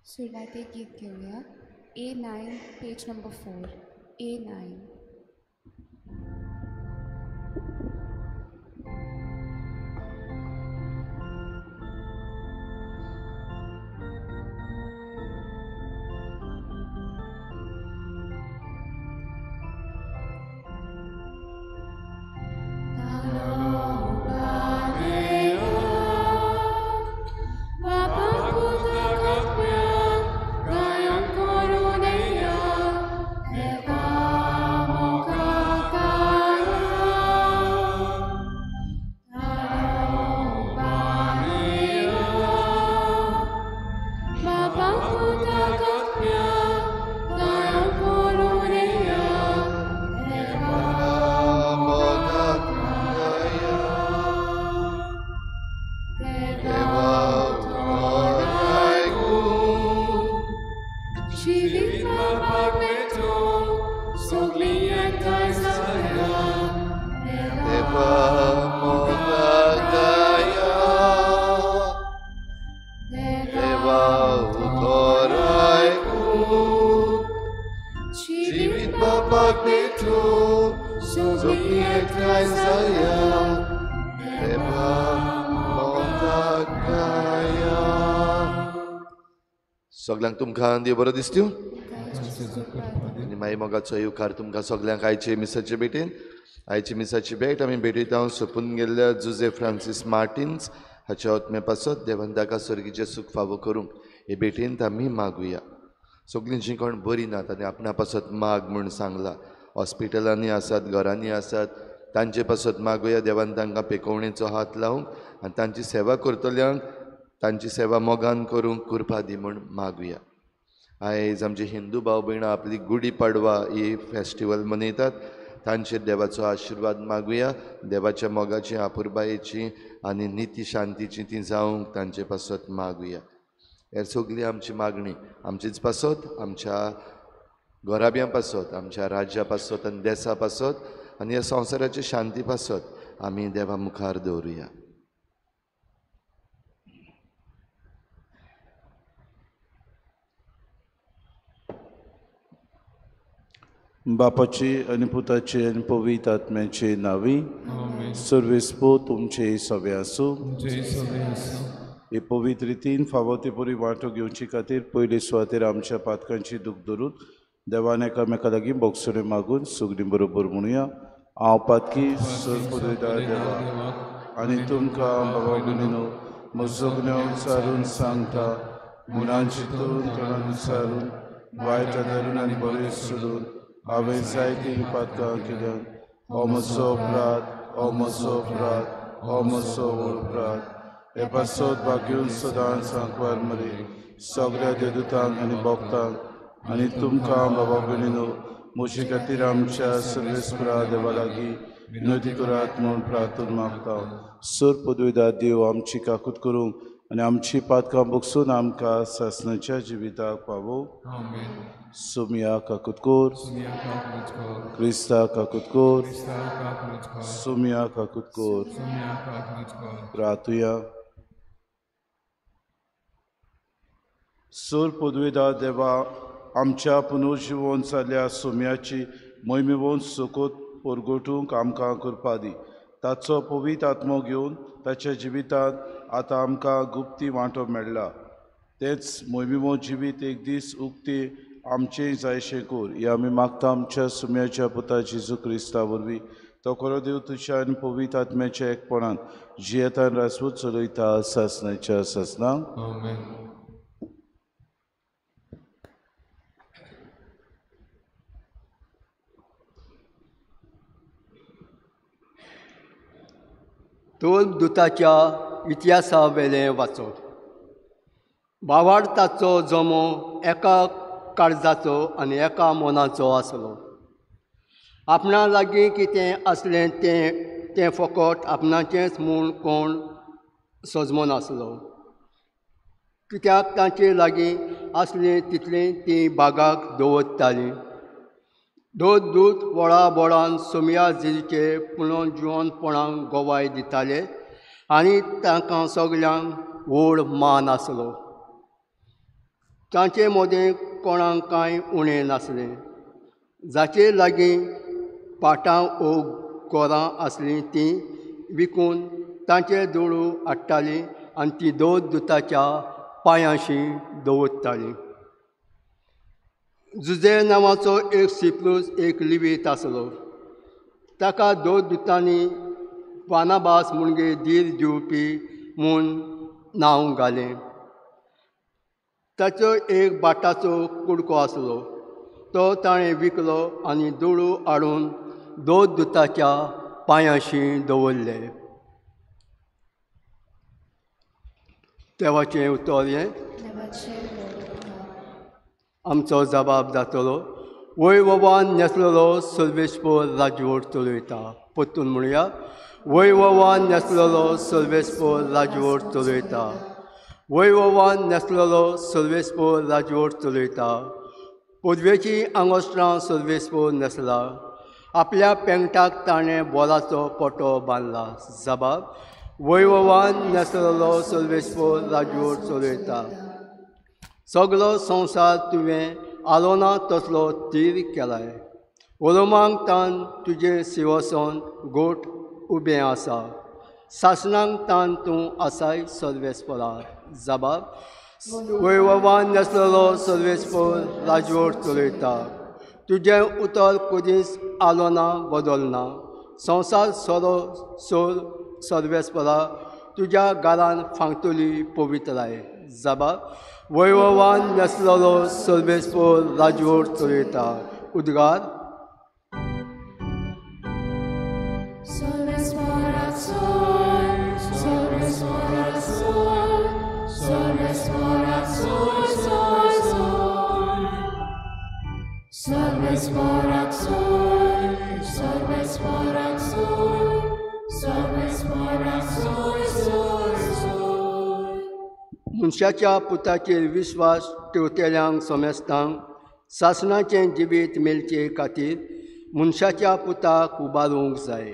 सुरवातेक गीत घेवया A9 page number 4 A9. सगळ्यांक तुमकां देव बरो दिसतू आनी मागीर मोगाचो येवकार तुमकां सगळ्यांक आयचे मिसाचे भेटेन. आयचे मिसाची भेट आमी भेटयता सोंपून गेल्ल्या जुजे फ्रांसीस मार्टिन्स हाच्या आत्म्या पासत देवान ताका सर्गीचें सूख फावो करूंक हे भेटेंत आमी मागुया. सगळीं जीं कोण बरीं नात आनी आपणा पासत माग म्हूण सांगलां, हॉस्पिटलांनी आसात, घरांनी आसात, तांचे पासत मागुया. देवान तांकां पेकोवणेचो हात लावंक आनी तांची सेवा करतल्यांक तांची सेवा मोगान करूंक कृपा दी म्हूण मागुया. आयज आमचे हिंदू भाव भयणां आपली गुडी पाडवा ही फेस्टिवल मनयतात, तांचेर देवाचो आशिर्वाद मागुया. देवाच्या मोगाची, आपुरबायेची आनी निती शांतीची ती जावंक तांचे पासत मागुया. हे सगळी आमची मागणी आमचीच पासत, आमच्या घराब्यां पासत, आमच्या राज्या पासत आनी देसा पासत आनी ह्या संवसाराची शांती पासत आमी देवा मुखार दवरुया. बापाची आनी पुताची आनी पवित्र आत्म्याचे नांवी सर्वेस्पो तुमचे सवे आसूं. हे पवित्र रितीन फावो ते परी वांटो घेवचे खातीर पयले सुवातेर आमच्या पातकांची दूख धरून देवान एकामेका लागीं बोगसुणें मागून सगळीं बरोबर म्हणुया. हांव पातकी सरपदयता देवा आनी तुमकां बाबा भयणीनो म्हजो विचारून सांगता, मुनान चिंतून तोंडान विचारून वायट धरून आनी बरें सोडून हांवें जायतीं पातकां केल्यात. हो म्हजो अपराध, हो म्हजो अपराध, हो म्हजो व्हड अपराध. हे पासत भाग्यून सदांच सांकवार मरे सगळ्या देदुतांक आनी भक्तांक आनी तुमकां बाबा भयणीनो म्हजे खातीर आमच्या सर्वेस्परा देवा लागीं विनवती करात म्हूण प्रार्थना मागता. सर पदवीदार देव आमची काकूत करूंक आनी आमची पातकां बगसून आमकां सासणाच्या जिविताक पावो. सुमिया काकुतकोर, क्रिस्ता काकुतकोर, सुमिया काकुतकोर. रातुया. सोर पदवेदार देवा आमच्या पुनर्जिवन जाल्ल्या सुम्याची मोहिमेवन सुकोत परगटूंक आमकां कृपा दी. ताचो पवित्र आत्मो घेवन ताच्या जिवितांत आतां आमकां गुप्ती वांटो मेळ्ळा. तेच मोहिमेवन जिवीत एक दीस उक्ती आमचें जायशें कर. हे आमी मागता आमच्या सुम्याच्या पुता जेजू क्रिस्ता वरवीं. तो खरो देव तुज्या आनी पवित्र आत्म्याच्या एकपणान जियेतान राजपूत चलयता सासणाच्या सासणाक. दोन दुताच्या इतिहासा वेलें वाचप. भावार्थाचो जमो एका काळजाचो आनी एका मनाचो आसलो. आपणा लागीं कितें आसलें तें तें फकत आपणाचेंच म्हूण कोण सजमनासलो. कित्याक तांचे लागीं आसलें तितलें तीं बागाक दवरतालीं. दोन दूत वळा बोळान सोमया जेजूचे पुनर्जिवनपणाक गवाय दिताले आनी तांकां सगल्यांक व्हड मान आसलो. तांचे मदें कोणाक कांय उणें नासलें. जाचे लागीं पाटां ओ गोरां आसलीं तीं विकून तांचे दुडू हाडटालीं आनी ती दोन दुताच्या पांयांशी दवरतालीं. जुझे नांवाचो एक सिप्रूस एक लिवीत आसलो. ताका दोन दुतांनी बानाबास म्हणजे धीर दिवपी म्हूण नांव घालें. ताचो एक बाटाचो कुडको आसलो, तो ताणें विकलो आनी दुडू हाडून दोन दुताच्या पांयांशी दवरले. देवाचें उतर हें. आमचो जबाब जातलो. वैभवान नेसलेलो सर्वेस्पर राजवट चलयता. परतून म्हणया, वैभवान नेसलेलो सर्वेस्पर राजवट चलयता. वैभवान नेसलेलो सर्वेस्पर राजवट चलयता. पदवेचीं आंगोस्त्रां सर्वेस्पर नेसला. आपल्या पेंगटाक ताणें बोलाचो पटो बांदला. जबाब, वैभवान नेसलेलो सर्वेस्पर राजवट चलयता. सगलो संवसार तुवें आलोना तसलो तीर केलाय. ओलोमांक तान तुजें सिंवासन गोठ उबें आसा. सासणांक तान तूं आसाय सर्वेस्परा. जबाब, वैभवान नेसलेलो सर्वेस्पर राजवट चलयता. तुजें उतर कदीच आलोना बदलना. संवसार सोरो सोर सर्वेस्परा तुज्या गारान फांकतली पवित्राय. जबाब, वैभवान नेसलेलो सर्वेस्पर राजवट चलयता. उद्गार. मनशाच्या पुताचेर विश्वास ठेवतल्यांक समेस्तांक सासणाचें जिवीत मेळचे खातीर मनशाच्या पुताक उबारूंक जाय.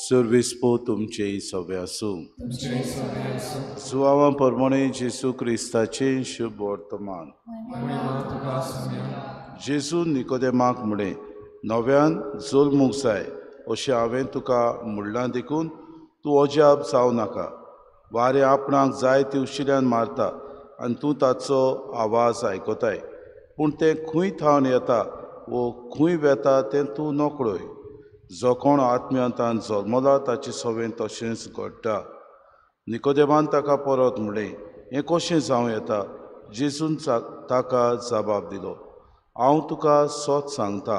सर्वेस्पो तुमचे सवे आसूं. सुवावा प्रमाणे जेजू क्रिस्ताचें शुभ वर्तमान. जेजू निकोदेमाक म्हळें, नव्यान जल्मूंक जाय अशें हांवें तुका म्हणलां देखून तूं अजाप जावं नाका. वारें आपणाक जाय ते उशिल्यान मारता आनी तूं ताचो आवाज आयकताय, पूण तें खंय थावन येता वो खंय वेता तें तूं नकळय. जो कोण आत्म्यांतान जल्मला ताचे सवें तशेंच घडटा. निकोदेमान ताका परत म्हणलें, हें कशें जावं येता? जेजून ताका जबाब दिलो, हांव तुका सत सांगता,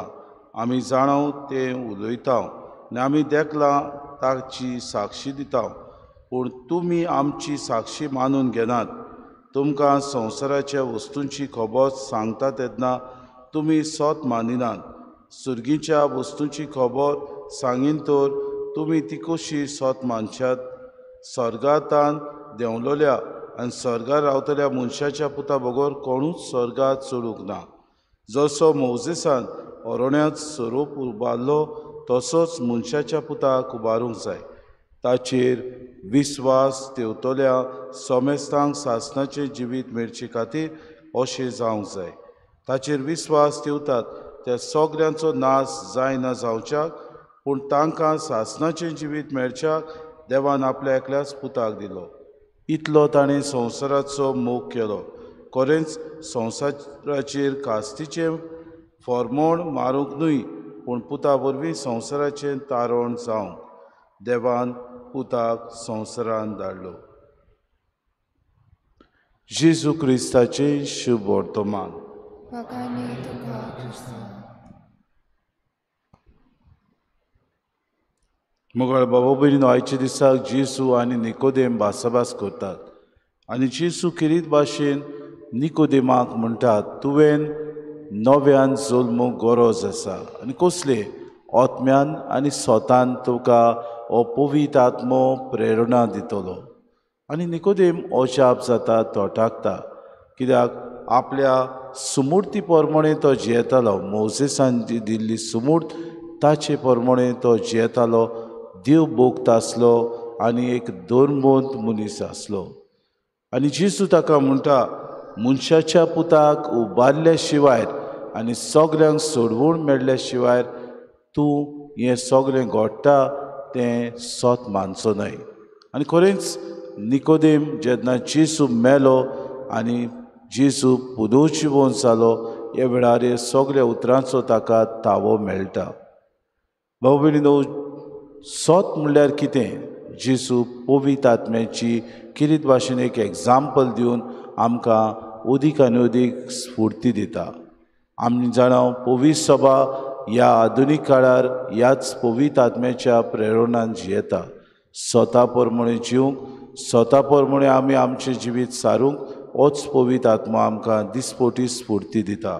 आमी जाणाव तें उलयता आनी आमी देखलां ताची साक्षी दिता, पूण तुमी आमची साक्षी मानून घेनात. तुमकां संवसाराच्या वस्तूंची खबर सांगता तेन्ना तुमी सत मानिनात. सुर्गीच्या वस्तूंची खबर सांगीन तर तुमी ती कशी सत मानशात? स्वर्गांतान देंवलोल्या आनी स्वर्गार रावतल्या मनशाच्या पुता बगर कोणूच स्वर्गांत चडूंक ना. जसो मोजेसान अरण्यांत सोरोप उबारलो तसोच मनशाच्या पुताक उबारूंक जाय. ताचेर विस्वास ठेवतल्या समेस्तांक सासणाचें जिवीत मेळचे खातीर अशें जावंक जाय. ताचेर विस्वास ठेवतात त्या सगळ्यांचो नाश जायना जावच्याक, पूण तांकां सासणाचें जिवीत मेळच्याक देवान आपल्या एकल्याच पुताक दिलो. इतलो ताणें संवसाराचो मोग केलो. खरेंच संवसाराचेर कास्तीचें फॉर्मोण मारूंक न्हय, पूण पुता वरवीं संवसाराचें तारण जावंक देवान पुताक संवसारान धाडलो. जेजू क्रिस्ताचें शुभ वर्तमान. मोगाळ बाबा भयणीनो, आयच्या दिसाक जेजू आनी निकोदेम भासाभास करतात आनी जेजू खेरीत भाशेन निकोदेमाक म्हणटात, तुवें नव्यान जल्मूंक गरज आसा. आनी कसले? आत्म्यान आनी स्वतान तुका हो पवित्र आत्मो प्रेरणा दितलो. आनी निकोदेम अजाप जाता, तो टाकता, कित्याक आपल्या सुमूर्ती प्रमाणे तो जियेतालो. मोजेसान दिल्ली सुमूर्त ताचे प्रमाणे तो जियेतालो, देव भोगत आसलो आनी एक धर्मवंत मनीस आसलो. आनी जेजू ताका म्हणटा, मनशाच्या पुताक उबारल्या शिवाय आनी सगल्यांक सोडवून मेळ्ळ्या शिवाय तूं हें सगळें घडटा तें सत मानचो न्हय. आनी खरेंच निकोदेम जेन्ना जेजू मेलो आनी जेजू पुनर्जिवन जालो, ह्या वेळार हे सगळ्या उतरांचो ताका तावो मेळटा. भाव भयणीनो, सत म्हणल्यार कितें? जेजू पवित्र आत्म्याची किरीत भाशेन एक एग्जाम्पल दिवन आमकां अदीक आनी अदीक स्फूर्ती दिता. आमी जाणा पवित्र सभा ह्या आधुनीक काळार ह्याच पवित्र आत्म्याच्या प्रेरणान जियेता. स्वता प्रमाणे जिवंक, स्वता प्रमाणे आमी आमचें जिवीत सारूंक होच पवित्र आत्मा आमकां दिसपोटी स्फूर्ती दिता.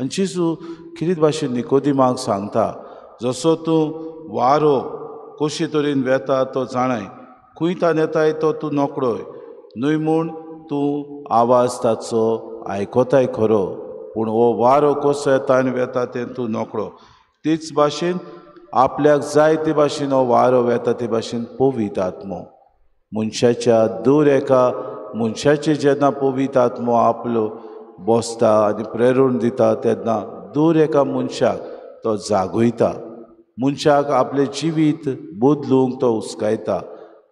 आनी जेजू किरीत भाशेन निकोदिमाक सांगता, जसो तूं वारो कशे तरेन वेता तो जाणाय, खंय तान येताय तो तूं नकळय न्हय, म्हूण तूं आवाज ताचो आयकताय खरो, पूण हो वारो कसो येता आनी वेता तें तूं नकळो. तेच भाशेन आपल्याक जाय ते भाशेन हो वारो वेता ते भाशेन पवित्र आत्मो मनशाच्या दर एका मनशाचे जेन्ना पवित्र आत्मो आपलो बसता आनी प्रेरण दिता तेन्ना दर एका मनशाक तो जागयता, मनशाक आपलें जिवीत बदलूंक तो उस्कायता.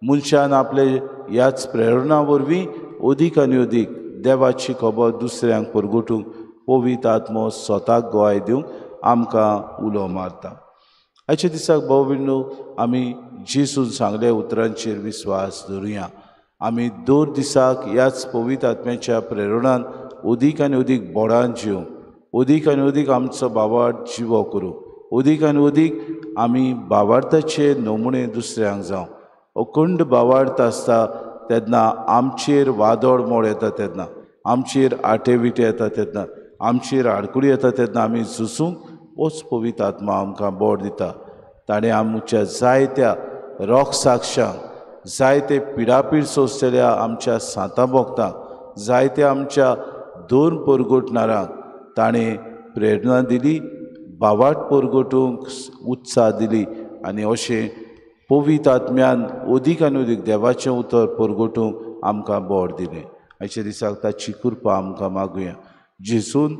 मनशान आपले ह्याच प्रेरणा वरवीं अदीक आनी अदीक देवाची खबर दुसऱ्यांक परगटूंक पवित्र आत्मो स्वताक गोवाय दिवंक आमकां उलो मारता. आयच्या दिसाक भाव भयणीनो, आमी जेजून सांगल्या उतरांचेर विस्वास धरुया. आमी दर दिसाक ह्याच पवित्र आत्म्याच्या प्रेरणान अदीक आनी अदीक बोडान जिवंक, अदीक आनी अदीक आमचो भावार्थ जिवो करूं, अदीक आनी अदीक आमी भावार्थाचे नमुने दुसऱ्यांक जावं. अखंड भावार्थ आसता तेन्ना आमचेर वादळ मोड येता, तेन्ना आमचेर आटे विटे येता, तेन्ना आमचेर आडकुळी येता, तेन्ना आमी झुजूंक होच पवित्र आत्मा आमकां बोड दिता. ताणें आमच्या जायत्या रोखसाक्षांक, जायते पिडापीड सोंसतल्या आमच्या सांतां भोगतांक, जायत्या आमच्या दोन परगटणारांक ताणें प्रेरणा दिली, भावार्थ परगटूंक उत्साह दिली. आनी अशें पवित्र आत्म्यान अदीक आनी अदीक देवाचें उतर परगटूंक आमकां बोड दिलें. आयच्या दिसाक ताची कृपा आमकां मागुया. जेजून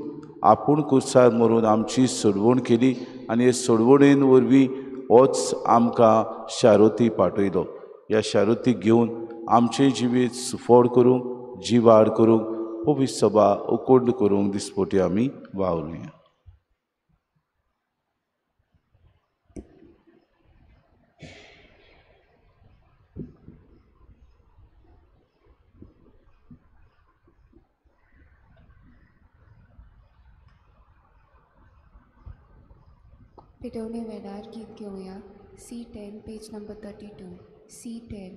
आपूण कुर्सार मरून आमची सोडवण केली आनी हे सोडवणेन वरवीं होच आमकां शारोती पाठयलो. ह्या शारोतीक घेवन आमचें जिवीत सुफळ करूंक, जिवाड करूंक, पवित्र सभा अखंड करूंक दिसपटी आमी वावरुया. पेटोवणे वेळार गीत घेवया. C10 page number 32. C10.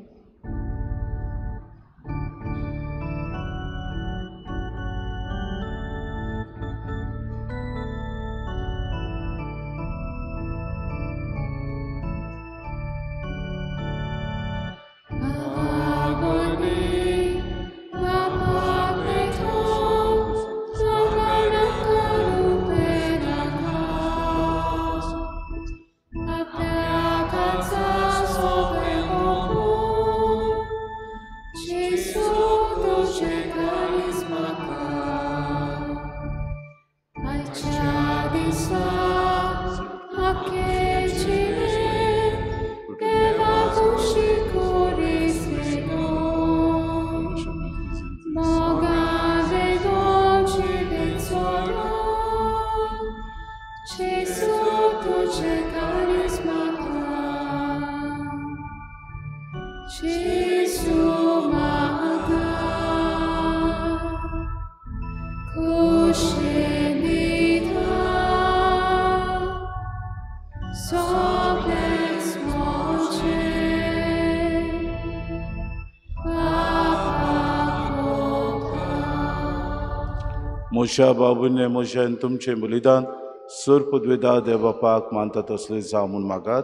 मोशा बाबूने मोशान तुमचें बलिदान सोर पदवेदार देव बापाक मानता तसले जावं म्हूण मागात.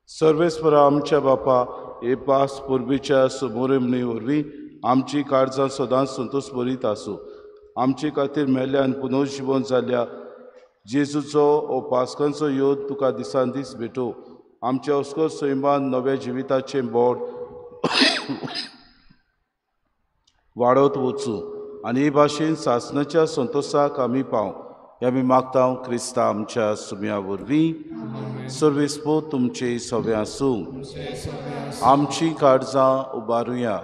सर्वेस्परा आमच्या बापा हे पास परबीच्या समोरेमणी वरवीं आमची काळजां सदांच संतोश भरीत आसूं. आमचे खातीर मेल्ल्या आनी पुनर्जिवन जाल्ल्या जेजूचो ओ पास्कांचो योद तुका दिसान दीस भेटो. आमच्या अस्कोर सैमान नव्या जिविताचें बोड वाडत वचूं आनी हे भाशेन सासणाच्या संतोशाक आमी पावं हे आमी मागता क्रिस्ता आमच्या सुम्या वरवीं. सर्वेस्पो तुमचे सवे आसूं. आमची काळजां उबारुया.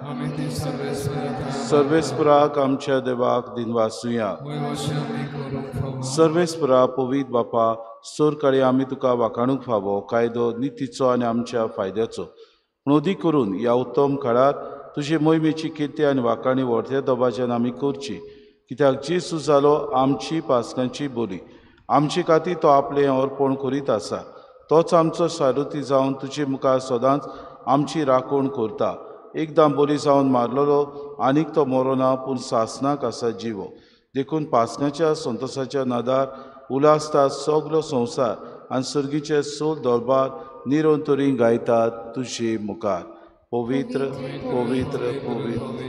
सर्वेस्पराक आमच्या देवाक दिनवासुया. सर्वेस्परा पवित्र बापा सोरकाळी आमी तुका वाखाणूंक फावो कायदो नितीचो आनी आमच्या फायद्याचो पूण अदीक करून ह्या उत्तम काळार तुजे मोहिमेची किर्ती आनी वाखाणी व्हडत्या दबाज्यान आमी करची. कित्याक जेजू जालो आमची पास्कांची बोली. आमचे खातीर तो आपलें अर्पण करीत आसा. तोच आमचो सारुती जावन तुजे मुखार सदांच आमची राखण करता. एकदां बोली जावन मारलेलो आनीक तो मरोना पूण सासणाक आसा जिवो. देखून पास्कांच्या संतोशाच्या नादार उल्हासता सगलो संवसार आनी सर्गीचे सोल दरबार निरंतरी गायतात तुजे मुखार. पवित्र पवित्र पवित्र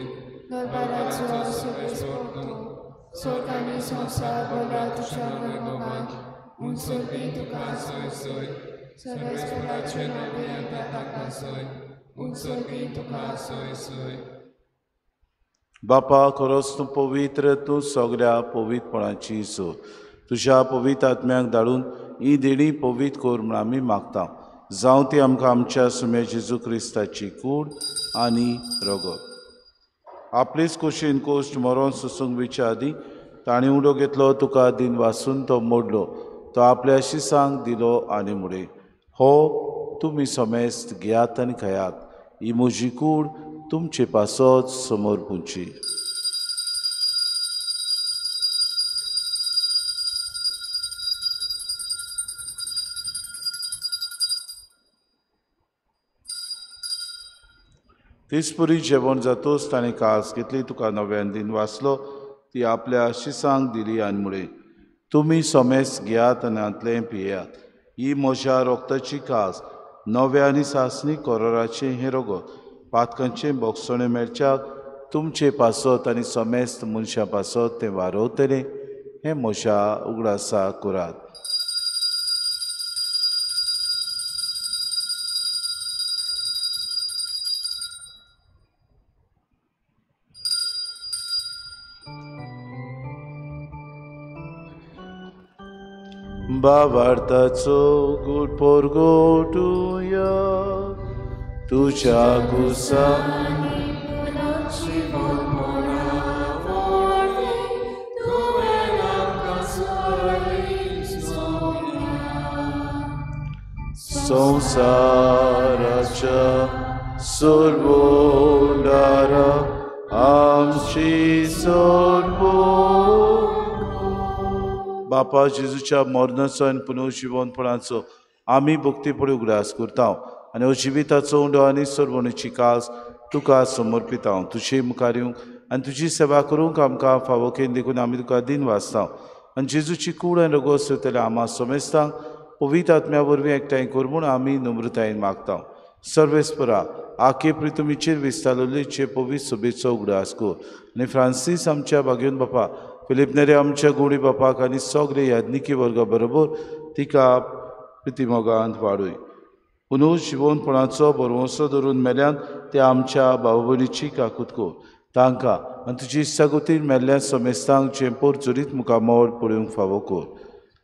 बापा खरोच तूं पवित्र, तूं सगळ्या पवित्रपणाची सोर. तुज्या पवित्र आत्म्याक धाडून ही देणी पवित्र कर म्हूण आमी मागता. जावं ती आमकां आमच्या सुम्या जेजू क्रिस्ताची कूड आनी रगत. आपलेच कुशीन कोश्ट मरोन सोसूंक वयच्या आदीं ताणें उडो घेतलो, तुका दिन वासून तो मोडलो, तो आपल्या शिसांक दिलो आनी म्हणलें, हो तुमी समेस्त घेयात आनी खायात, ही म्हजी कूड तुमचे पासत समोर पुंची. तेचपरी जेवण जातोच ताणें कास घेतली, तुका नव्यान दिन वाचलो, ती आपल्या शिसांक दिली आनी म्हणलें, तुमी समेस्त घेयात आनी हांतलें पियात, ही म्हज्या रोगताची कास, नव्या आनी सासणी कोरोराचें हें रगत, पातकांचें बोगसणें मेळच्याक तुमचे पासत आनी समेस्त मनशां पासत तें वारवतलें, हें म्हज्या उगडासा करात. बाबार्थाचो गुड पोरगोटुया तुझ्या गुसा संसाराच्या सोडवणारा आमची सोडवण. बापा जेजूच्या मरणाचो आनी पुनर्जिवनपणाचो आमी भक्तीपणी उगडास करता आनी जिविताचो उंडो आनी सोडवणेची कास तुका समर्पिता. तुजे मुखार येवंक आनी तुजी सेवा करूंक आमकां फावो केली देखून आमी तुका दिन वाचता आनी जेजूची कूड आनी रगत सोदतल्या आमा समेस्तांक पवित्र आत्म्या वरवीं एकठांय कर म्हूण आमी नम्रतायेन मागता. सर्वेस्परा आखे प्रितुमीचेर विस्तारलेचे पवित्र सभेचो उगडास कर आनी फ्रांसीस आमच्या बागेवन बापा, फिलीप नेरे आमच्या गोडी बापाक आनी सगळे याज्ञिकी वर्गा बरोबर तिका प्रितिमोगांत वाडय. पुनर्जिवनपणाचो भरवंसो धरून मेल्यान ते आमच्या भाव भयणीची काकूत कर तांकां आनी तुजी इत्सागतीन मेल्ल्या समेस्तांक चेंपोर चरीत मुखामळ पळोवंक फावो कर.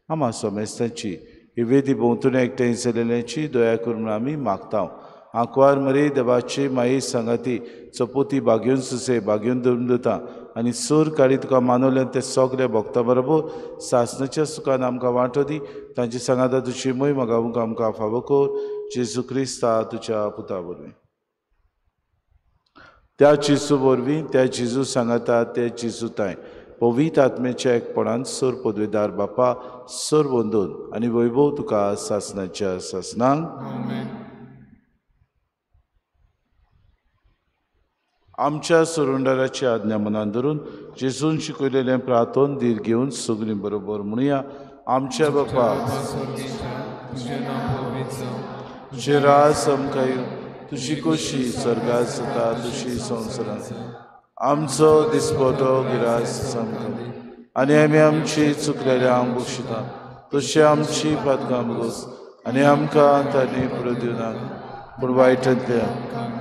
आमा समेस्तांची ही वेदी भोंवतणी एकठांय जाल्ल्याची दया कर म्हूण आमी मागता. आंकवार मरे देवाची माये सांगाती चपोती बागेवन सुसे बागेवन धरून आनी सोर काडी तुका मानवल्यान ते सगळे भोगता बरोबर सासणाच्या सुखान आमकां वांटो दी. तांची सांगाता तुजी मोय मागावंक आमकां फावो कर जेजू क्रिस्ता तुज्या पुता वरवीं. त्या जेजू वरवीं, त्या जेजू सांगाता, त्या जेजू तांय पवित्र आत्म्याच्या एकपणान सोर पदवेदार बापा सोर वंदून आनी वैभव तुका सासणाच्या सासणांक. आमच्या सरुंडाराची आज्ञा मनान धरून जेजून शिकयलेलें प्रार्थन धीर घेवन सगळीं बरोबर म्हणुया. आमच्या बापा, तुजें राज आमकां येवं, तुजी खोशी स्वर्गात जाता तशी संवसारांत. आमचो दिसपटो गिरास आमकां दी आनी आमी आमची चुकलेल्यांक बक्षिता तशी आमची पातकां बस आनी आमकां तांणी पुरो दिवं नाका, पूण वायटांतल्या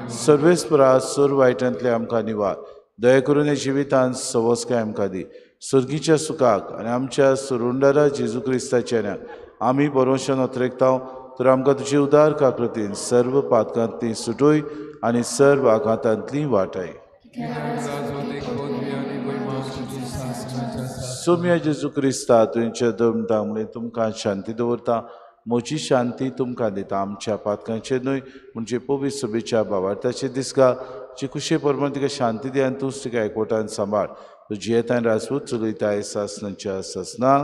सर्वेस्परा सोर वायटांतले आमकां निवार. दया करून हे जिवितांत सवस्काय आमकां दी, सर्गीच्या सुखाक आनी आमच्या सुरुंडारा जेजू क्रिस्ताच्या न्याक आमी बरोवशान अत्रेकता. तर आमकां तुजी उदार काकृतीन सर्व पातकांतली सुटोय आनी सर्व आघातांतली वाटाय. सोम्या जेजू क्रिस्ता, तुमच्या दमता म्हणून तुमकां शांती दवरता, म्हजी शांती तुमकां दिता. आमच्या पातकांचेर न्हय म्हणजे पवित्र सभेच्या भावार्थाचे दिसका जी खुशे प्रमाण तिका शांती दी आनी तूंच तिका एकवटान सांबाळ. तूं जियेतान राजपूत चलयताय सासनाच्या सासना.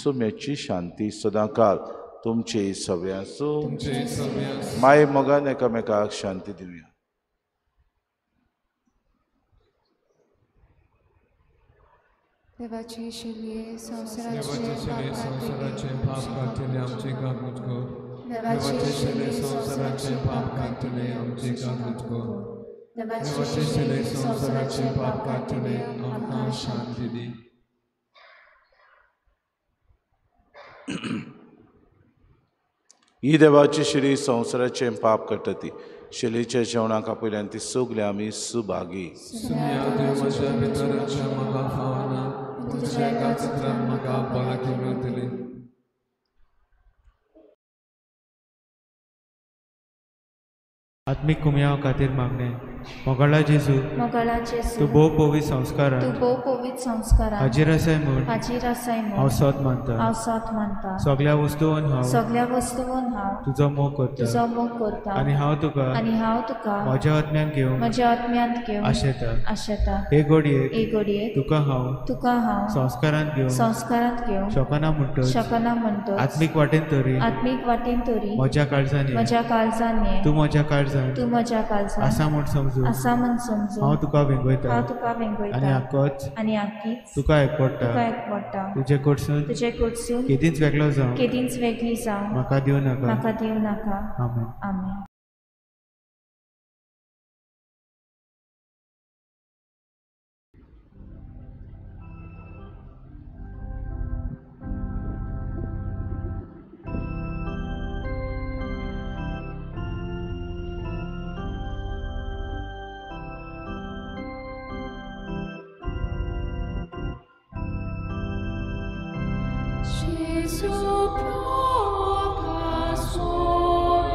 सोम्याची शांती सदांकाल तुमचे सगळे आसूं. माय मोगान एकामेकाक शांती दिवया. देवाचे शेलये संवसाराचे पाप काडटले आमचे काकूट कर. देवाचे शेलये संवसाराचे पाप काडटले आमचे काकूट कर. देवाचे शेलये संवसाराचे पाप काडटले आमकां शांती दी. ही देवाची शिरी संवसाराचें पाप काडटा ती शेलीच्या जेवणाक आपयल्यान ती सगळी आमी सुभागी. आत्मीक कुमयाव खातीर मागणें. मोगाळा जेजू, तूं भोव पवित्र संस्कारांत हाजीर आसाय म्हूण हांव सोद मानता. सगळ्या वस्तून हांव तुजो मोग करता आनी हांव तुका म्हज्या आत्म्यांत घेवन आशेता. हे घडयेक तुका हांव संस्कारांत घेवंक शकना म्हणटच आत्मीक वाटेन तरी म्हज्या काळजान तूं म्हज्या काळजान आसा म्हूण समजू हांव तुका वेंगयता आनी आकीच तुका एकवटा. तुजे कडसून केदींच वेगळो जावं म्हाका दिवं नाका. आमेन. Gesù, proca sol,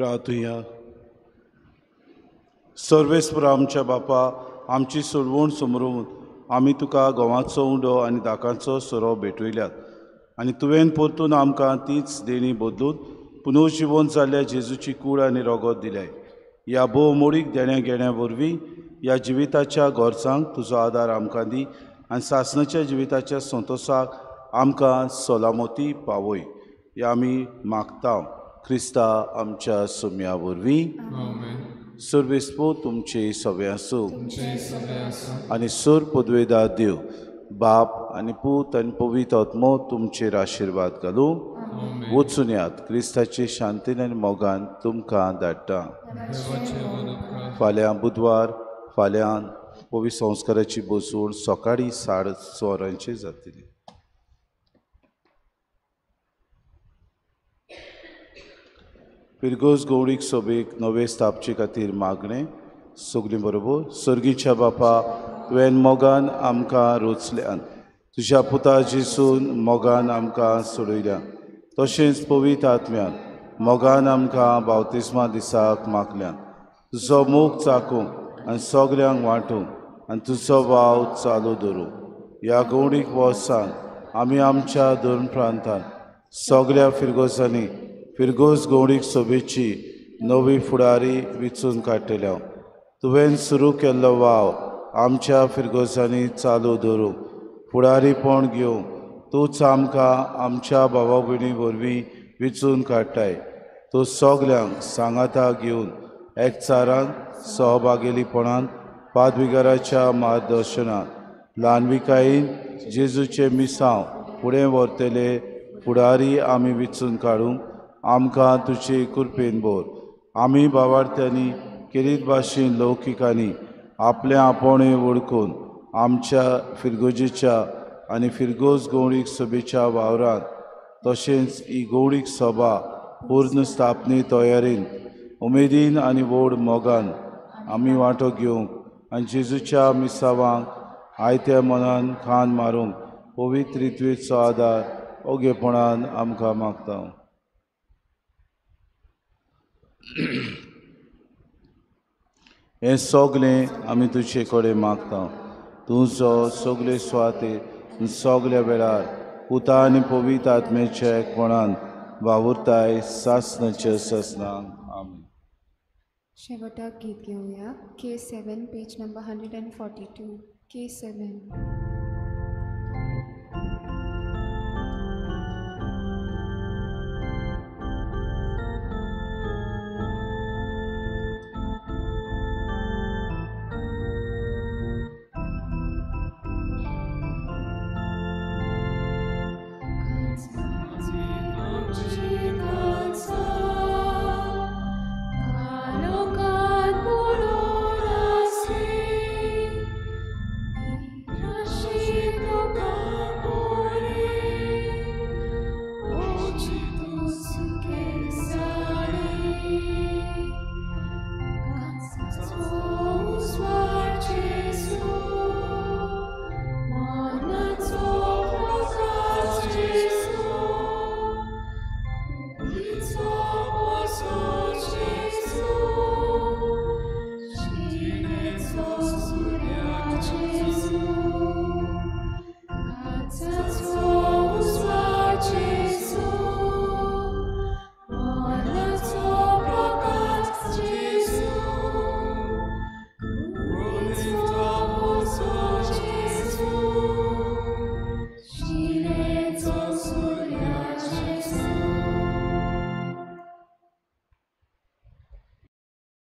प्रार्थुया. सर्वेस्पर आमच्या बापा, आमची सोडवण समरून आमी तुका गोवाचो उंडो आनी दाकांचो सोरो भेटयल्यात आनी तुवें परतून आमकां तीच देणी बदलून पुनर्जिवन जाल्ल्या जेजूची कूड आनी रगत दिल्याय. ह्या भोव मोडीक देण्या घेण्या वरवीं ह्या जिविताच्या गरजांक तुजो आदार आमकां दी आनी सासणाच्या जिविताच्या संतोसाक आमकां सलामती पावय. ह्या आमी मागता क्रिस्ता आमच्या सुम्या वरवीं. सर्वेस्पो तुमचे सगळे आसूं आनी सोर पदवेदार देव बाप आनी पूत आनी पवित्र आत्मो तुमचेर आशिर्वाद घालूं. वचून यात क्रिस्ताचे शांतीन आनी मोगान तुमकां धाडटा. फाल्यां बुधवार, फाल्यां पवित्र संस्काराची बसवण सकाळीं 6:30 वरांचेर जातली. फिरगोज गौडीक सोबेक नवे स्थापचे खातीर मागणें सगळीं बरोबर. सर्गीच्या बापा, तुवें मोगान आमकां रोचल्यान, तुज्या पुता जेसून मोगान आमकां सोडयल्यान, तशेंच पवित्र आत्म्यान मोगान आमकां बावतिस्मा दिसाक मागल्यान. तुजो मोग चाकूंक आनी सगल्यांक वांटूंक आनी तुजो वाव चालू दवरूंक ह्या गौडीक वर्सान आमी आमच्या धर्म प्रांतान सगल्या फिरगोजांनी फिरगोज गौडीक सोबेची नवी फुडारी विचून काडटल्या. तुवें सुरू केल्लो वाव आमच्या फिरगोजांनी चालू दवरूंक फुडारीपण घेवंक तूंच आमकां आमच्या भावा भयणी वरवीं विचून काडटाय. तूं सगल्यांक सांगाता घेवन एकचारान सहभागेलीपणान पादविगाराच्या मार्गदर्शनान ल्हानविकायेन जेजूचें मिसांव फुडें व्हरतले फुडारी आमी विचून काडूंक आमकां तुजे कृपेन भर. आमी भावार्थ्यांनी केरीत भाशेन लौकिकांनी आपलें आपोवणें वळखून आमच्या फिरगोजेच्या आनी फिरगोज गौडीक सभेच्या वावरांत तशेंच ही गौडीक सभा पूर्ण स्थापने तयारेन उमेदीन आनी व्हड मोगान आमी वांटो घेवंक आनी जेजूच्या मिसावांक आयत्या मनान खान मारूंक पवित्र रित्वेचो आदार ओगेपणान आमकां मागता. हें सगळें आमी तुजे कडेन मागता. तुजो सगळे सुवातेर सगल्या वेळार पुता आनी पवित्र आत्म्याच्या एकपणान वावुरताय सासणाच्या सासणाक. आमेन. शेवटाक गीत घेवया. K7 page number 142. K7.